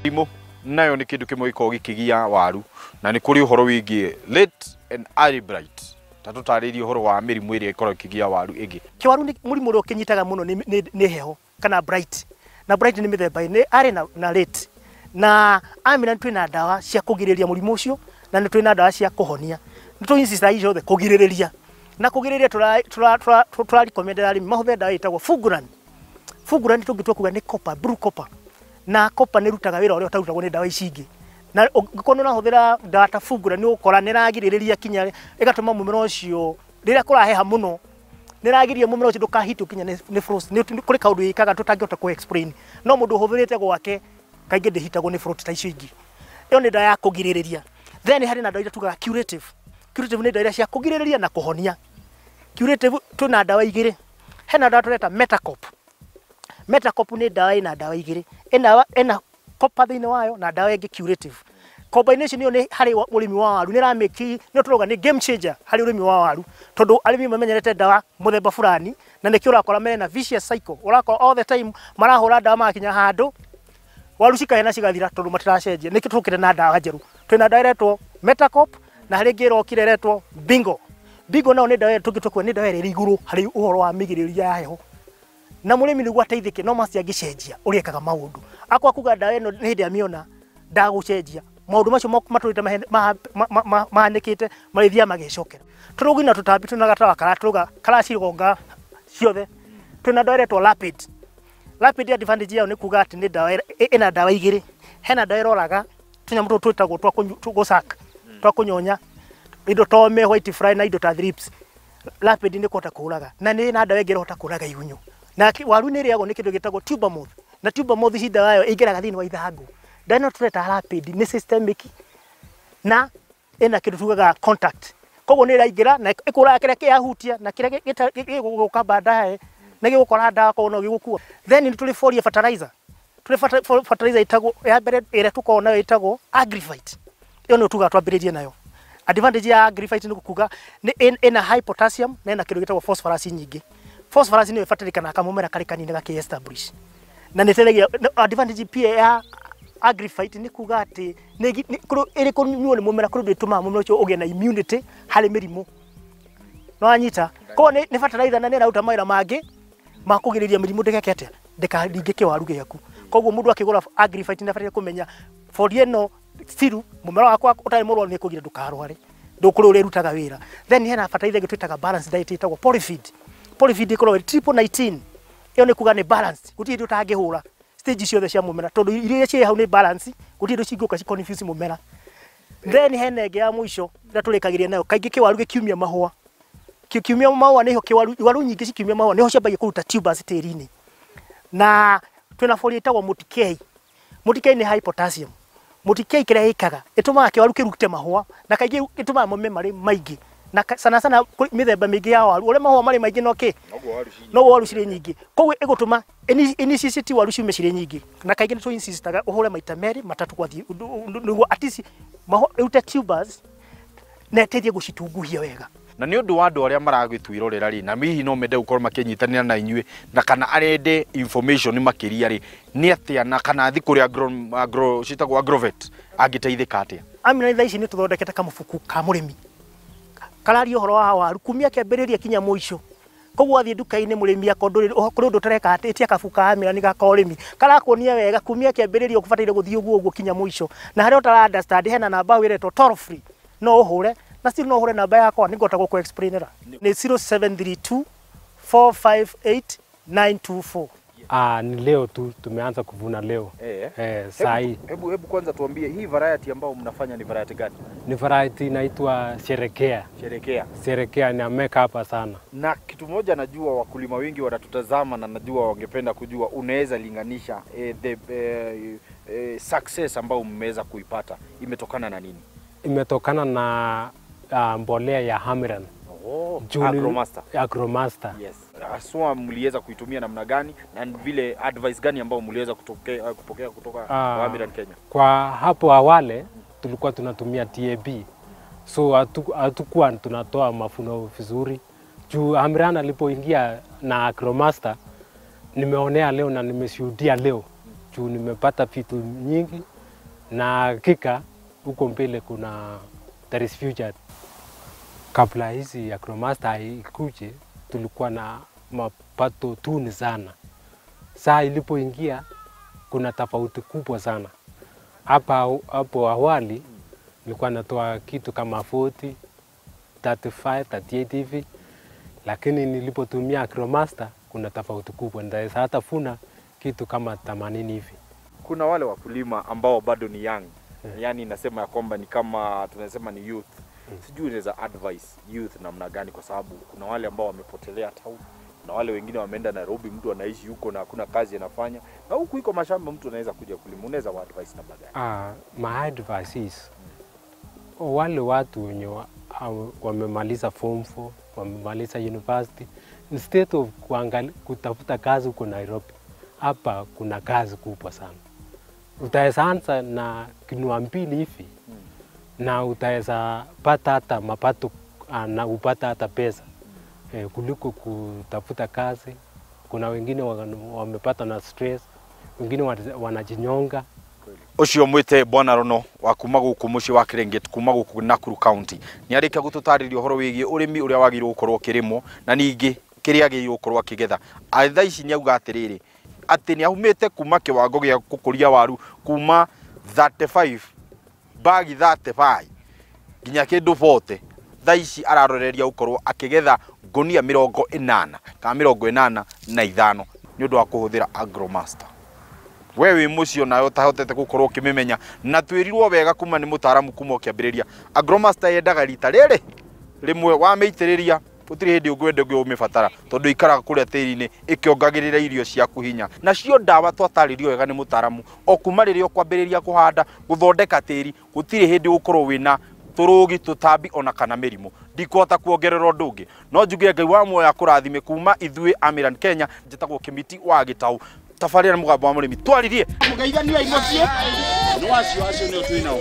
Mĩrimũ nayo nĩ kĩndũ kĩmwe gĩkoragwo gĩkĩgia waru, na nĩ kũrĩ ũhoro wĩgiĩ late and early blight. Ta tũtarĩrie ũhoro wa mĩrimũ ĩrĩa ĩkoragwo ĩkĩgia waru ĩngĩ. Kĩwaru nĩ mũrimũ ũrĩa ũkĩnyitaga mũno nĩ heho kana blight. Na blight nĩ mĩthemba ĩnĩ, early na late. Na Amiran twĩna ndawa cia kũgirĩrĩria mũrimũ ũcio, na nĩ twĩna ndawa cia kũhonia. Nĩ tũ insist icio ciothe kũgirĩrĩria. Na kũgirĩrĩria tũra recommend arĩmi mahũthĩre ndawa ĩtagwo Fuguran. Fuguran tũngĩtua kuga nĩ copper, blue copper. Na copper nĩ ĩrutaga wĩra ũrĩa ũtarutagwo nĩ ndawa ici ingĩ. Na ũngĩkorwo nĩ ũrahũthĩra ndawa ta Fuguran nĩ ũgũkora nĩ ĩragirĩrĩria kinya ĩgatũma mũmera ũcio rĩrĩa kũraheha mũno nĩ ĩragiria mũmera ũcio ndũkahitwo kinya nĩ frost. Nĩ kũrĩ kaũndũ ĩkaga tũtangĩhota kũ explain. No mũndũ ũhũthĩrĩte gwake kaingĩ ndĩhitagwo nĩ frost ta icio ingĩ. Ĩyo nĩ ndawa ya kũgirĩrĩria. Then harĩ na ndawa iria tugaga curative. Curative nĩ ndawa iria cia kũgirĩrĩria na kũhonia. Curative twĩna ndawa igĩrĩ. Hena ndawa tũreta Metacop. Metacop nĩ ndawa ĩna ndawa igĩrĩ. Ĩna copper thĩinĩ wayo na ndawa ĩngĩ curative. Combination ĩyo nĩ harĩ ũrĩmi wa waru, nĩ ĩramake, nĩ tũrauga nĩ game changer harĩ ũrĩmi wa waru, tondũ arĩmi mamenyerete ndawa mũthemba fulani, na nĩkĩo ũrakora mena vicious cycle. Ũrakora all the time marahũra ndawa magakinya handũ waru cikahena cigathira tondũ matiracenjia. Nĩkĩo tũkĩte na ndawa njerũ. Twĩna ndawa ĩretwo Metacop na harĩ ĩngĩ ĩrokire ĩretwo Bingo. Bingo nayo nĩ ndawa ĩrĩa tũngĩtua kuga nĩ ndawa ĩrĩa ĩrĩ igũrũ harĩ ũhoro wa mĩgirĩrĩria ya heho. Na mũrĩmi nĩguo ateithĩke no must angĩcenjia ũrĩa ekaga maũndũ. Akwa kuga ndawa ĩno nĩ hĩndĩ amĩona ndagũcenjia. Maũndũ macio matũrĩte mahanĩkĩte marĩthiaga magecokera. Tũrũgi na tũtambi twĩna gatawa karatũga karacigonga ciothe. Twĩna ndawa ĩretwo Rapid. Rapid advantage yayo nĩ kuga atĩ nĩ ndawa ĩna ndawa igĩrĩ. Hena ndawa ĩroraga tũnyamũ tũtũ twĩtagwo twa gũcaka, twa kũnyonya indo ta ome, white fly na indo ta thrips. Rapid nĩ kũhota kũraga na nĩ na ndawa ĩngĩ ĩrahota kũraga igunyũ. Na waru nĩ ĩrĩagwo nĩ kĩndũ gĩtagwo tuber moth, na tuber moth ici ndawa yayo ĩingĩraga thĩinĩ wa ithangũ. Ndawa ĩno tũreta Rapid nĩ systemic na ĩna kĩndũ tugaga contact. Koguo nĩ ĩraingĩra na ĩkũraga kĩrĩa kĩyahutia na kĩrĩa gĩgũka baadaye na gĩgũkora ndawa, koguo no gĩgũkua. Then nĩ tũrĩ foliar fertilizer. Tũrĩ fertilizer ĩtagwo ya mbere ĩrĩa tũkoragwo nayo ĩtagwo Agrifite. Ĩyo nĩyo tugaga twambĩrĩrie nayo. Advantage ya Agrifite nĩ kuga nĩ ĩna high potassium na ĩna kĩndũ gĩtagwo phosphorus nyingĩ. Phosphorus nĩyo ĩbatarĩkanaga kamũmera karĩ kanini gakĩ establish. Na nĩ ĩteithagia, advantage pia ya Agrifite nĩ kuga atĩ ĩrĩ kũnyuo nĩ mũmera kũrĩ ũndũ ĩtũmaga mũmera ũcio ũgĩe na immunity harĩ mĩrimũ. No wanyita? Koguo nĩ fertilizer na nĩ ĩraruta mawĩra mangĩ ma kũgirĩrĩria mĩrimũ ndĩgeke atĩa? Ndĩkaringe kĩwaru gĩaku. Koguo mũndũ akĩgũra Agrifite nĩ abataire kũmenya foliar ĩno still mũmera wakwa ũtarĩ mũrwaru nĩ ĩkũgiria ndũkarware. Ndũkũrĩ ũrĩa ĩrutaga wĩra. Then hena fertilizer ĩngĩ twĩtaga balanced diet ĩtagwo Polyfeed. Polyfeed ĩkoragwo ĩrĩ triple 19. Ĩyo nĩ kuga nĩ balanced. Gũtirĩ hĩndĩ ũtangĩhũra stage ciothe cia mũmera tondũ irio iria ciĩ hau nĩ balance, gũtirĩ hĩndĩ cingĩũka ci confuse mũmera. Then hena ĩngĩ ya mũico ĩrĩa tũrĩkagĩria nayo kaingĩ kĩwaru gĩkiumia mahũa. Kĩkiumia mahũa nĩho kĩwaru, waru nyingĩ cikiumia mahũa nĩho ciambagia kũruta tubers tĩri-inĩ. Na twĩna foliar ĩtagwo Mutikei. Mutikei nĩ high potassium. Mutikei kĩrĩa ĩkaga ĩtũmaga kĩwaru kĩrute mahũa na kaingĩ ĩtũmaga maume marĩ maingĩ. Na sana sana mĩthemba mĩingĩ ya waru ũrĩa mahũa marĩ maingĩ no kĩ? Noguo waru cirĩ nyingĩ. Koguo ĩgũtũma initiate waru ciume cirĩ nyingĩ. Na kaingĩ nĩ tũ insistaga ũhũre maita merĩ matatũ gwathiĩ nĩguo at least mahũa ĩrute tubers na ĩteithie gũcitunguhia wega. Na nĩ ũndũ wa andũ arĩa maragĩtwĩrorera rĩ, na hihi no mende gũkorwo makĩnyitanĩra na inyuĩ, na kana arende information makĩria rĩ, nĩ atĩa na kana athiĩ kũrĩa agro, ciĩtagwo agrovet, angĩteithĩka atĩa? Amina, thaa ici nĩ tũthondekete kamũbuku ka mũrĩmi kararia ũhoro wa waru kumia kĩambĩrĩria kinya mũico. Koguo wathiĩ nduka-inĩ mũrĩmi akorwo ndũrĩ, kũrĩ ũndũ ũtareka atĩ ĩtia kabuku ka Amina nĩ ga ũrĩmi karakuonia wega kumia kĩambĩrĩria ũbataire gũthiĩ ũguo ũguo kinya mũico. Na harĩa ũtara understand hena namba ĩretwo toll free, no ũhũre na still no ũhũre namba yakwa nĩngũhota gũkũ explainera. Nĩ 0732 458 924. Ni leo tu tumeanza kuvuna leo. Saa hii. Hebu kwanza tuambie hii variety ambayo mnafanya ni variety gani? Ni variety inaitwa Sherekea. Sherekea. Sherekea ni ameka hapa sana. Na kitu moja najua wakulima wengi wanatutazama na najua wangependa kujua unaweza linganisha the success ambayo mmeweza kuipata imetokana na nini? Imetokana na mbolea ya Hamiran. Juni, Agromaster. Agromaster. Yes. Haswa mliweza kuitumia namna gani na vile advice gani ambayo mliweza kupokea kutoka kwa Hamiran Kenya? Kwa hapo awali tulikuwa tunatumia TAB. So hatukuwa tunatoa mafuno vizuri. Juu Hamiran alipoingia na Agromaster nimeonea leo na nimeshuhudia leo. Juu nimepata vitu nyingi Na hakika huko mbele kuna there is future. Kabla hizi Agromaster ikuje tulikuwa na mapato tuni sana. Saa ilipoingia kuna tofauti kubwa sana. Hapa hapo awali nilikuwa natoa kitu kama 40, 35, 38 hivi, lakini nilipotumia Agromaster kuna tofauti kubwa, ndaweza hata funa kitu kama 80 hivi. Kuna wale wakulima ambao bado ni young, yani nasema ya kwamba ni kama tunasema ni youth. Sijui unaweza advise youth namna gani, kwa sababu kuna wale ambao wamepotelea town, kuna wale wengine wameenda Nairobi, mtu anaishi huko na hakuna kazi anafanya, na huku iko mashamba, mtu anaweza kuja kulima. Unaweza wa advise namna gani? My advice is wale watu wenye wamemaliza form 4, wamemaliza university, instead of kutafuta kazi huko Nairobi, hapa kuna kazi kubwa sana. Utaweza anza na kinua mbili hivi na utaweza pata hata mapato na upata hata pesa kuliko kutafuta kazi. Kuna wengine wamepata na stress, wengine wanajinyonga. Ucio mwite Bwana Rono wa kuma guku muciĩ wa Kĩrĩngĩti kuma guku Nakuru County nĩ arĩkia gũtũtarĩria ũhoro wĩgiĩ ũrĩmi ũrĩa wagĩrĩirwo gũkorwo ũkĩrĩmwo na ningĩ kĩrĩa agĩrĩirwo gũkorwo akĩgetha. Thaa ici nĩ auga atĩrĩrĩ atĩ nĩ aumĩte kuma kĩwango gĩa gũkũria waru kuma 35 bagi 35 nginya kĩndũ 40. Thaa ici araroreria gũkorwo akĩgetha ngũnia 80 kana 85 nĩ ũndũ wa kũhũthĩra Agromaster. We wĩ mũciĩ nayo ũtahotete gũkorwo ũkĩmĩmenya na twĩrirwo wega kuma nĩ mũtaaramu kuma ũkĩambĩrĩria. Agromaster yendaga rita rĩrĩ rĩmwe wamĩitĩrĩria gũtirĩ hĩndĩ ũngĩenda ũngĩ ũmĩbatara tondũ ikaraga kũrĩa tĩri-inĩ ĩkĩongagĩrĩra irio ciaku hinya. Nacio ndawa twatarĩrio wega nĩ mũtaaramu o kuma rĩrĩa ũkwambĩrĩria kũhanda gũthondeka tĩri gũtirĩ hĩndĩ ũgũkorwo wĩna tũrũgi tũtambi ona kana mĩrimũ. Ndikũhota kuongerera ũndũ ũngĩ no njuge Ngai wa muoyo akũrathime kuma ithuĩ Amiran Kenya. Njĩtagwo Kĩmiti wa Gĩtaũ, tabarĩra mũgambo wa mũrĩmi twaririe mũgeithania mũciĩ no acio acio nĩo twĩ nao.